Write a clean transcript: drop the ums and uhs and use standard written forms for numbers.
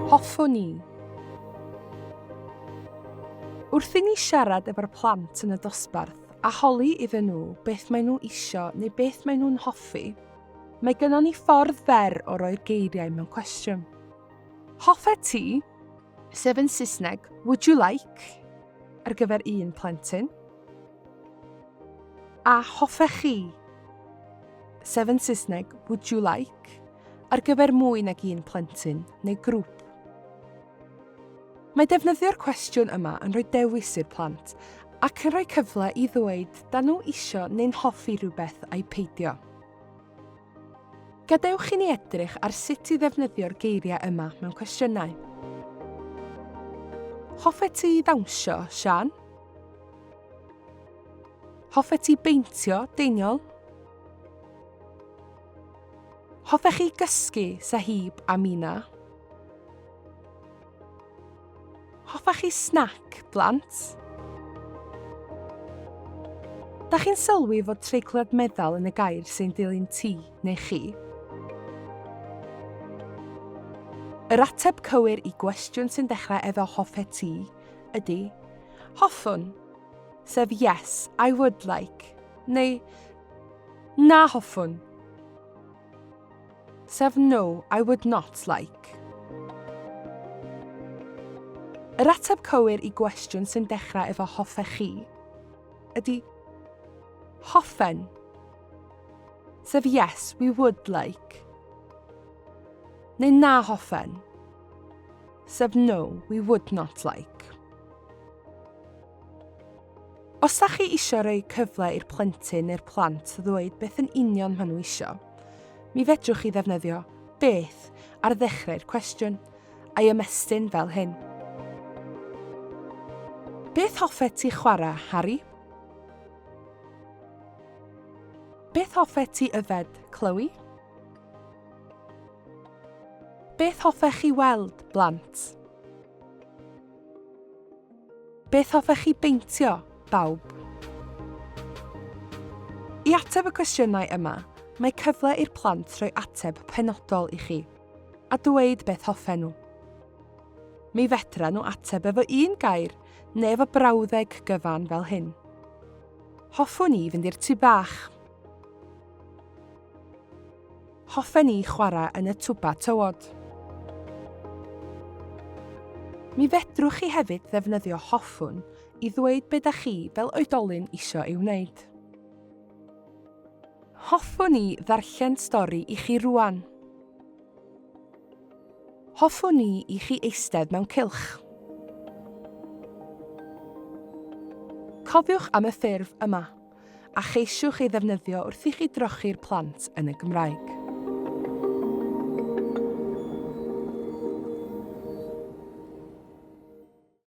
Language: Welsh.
Hoffwn i. Wrth i ni siarad efo'r plant yn y dosbarth a holi iddyn nhw beth maen nhw isio neu beth maen nhw'n hoffi, mae gynnon ni ffordd fer o roi'r geiriau mewn cwestiwn. Hoffet ti, sef yn Saesneg 'would you like', ar gyfer un plentyn, a hoffech chi, sef yn Saesneg 'would you like', ar gyfer mwy nag un plentyn neu grŵp. Mae defnyddio'r cwestiwn yma yn rhoi dewis i'r plant ac yn rhoi cyfle i ddweud da nhw isio neu'n hoffi rhywbeth ai peidio. Gadewch i ni edrych ar sut i ddefnyddio'r geiriau yma mewn cwestiynau. Hoffet ti ddawnsio, Sian? Hoffet ti beintio, Deiniol? Hoffech chi gysgu, Sahib a Mina? Hoffech chi snac, blant? Da chi'n sylwi fod treigliad meddal yn y gair sy'n dilyn ti neu chi? Yr ateb cywir i gwestiwn sy'n dechrau efo hoffet ti ydy hoffwn, sef yes, I would like, neu na hoffwn. Sef No, I would not like. Yr ateb cywir i gwestiwn sy'n dechrau efo hoffech chi ydy hoffen, sef Yes, we would like, neu na hoffen, sef No, we would not like. Os da chi isio rhoi cyfle i'r plentyn neu'r plant ddweud beth yn union maen nhw isio, mi fedrwch chi ddefnyddio 'beth' ar ddechrau'r cwestiwn, a'i ymestyn fel hyn. Beth hoffet ti chwarae, Harry? Beth hoffet ti yfed, Chloe? Beth hoffech chi weld, blant? Beth hoffech chi beintio, bawb? I ateb y cwestiynau yma, mae cyfle i'r plant roi ateb penodol i chi, a dweud beth hoffen nhw. Mi fedra nhw ateb efo un gair neu efo brawddeg gyfan fel hyn. Hoffwn i fynd i'r tŷ bach. Hoffen ni chwarae yn y twba tywod. Mi fedrwch chi hefyd ddefnyddio hoffwn i ddweud be da chi fel oedolyn isio ei wneud. Hoffwn i ddarllen stori i chi rwan. Hoffwn i i chi eistedd mewn cylch. Cofiwch am y ffurf yma. a cheisiwch ei ddefnyddio wrth i chi drochi'r plant yn y Gymraeg.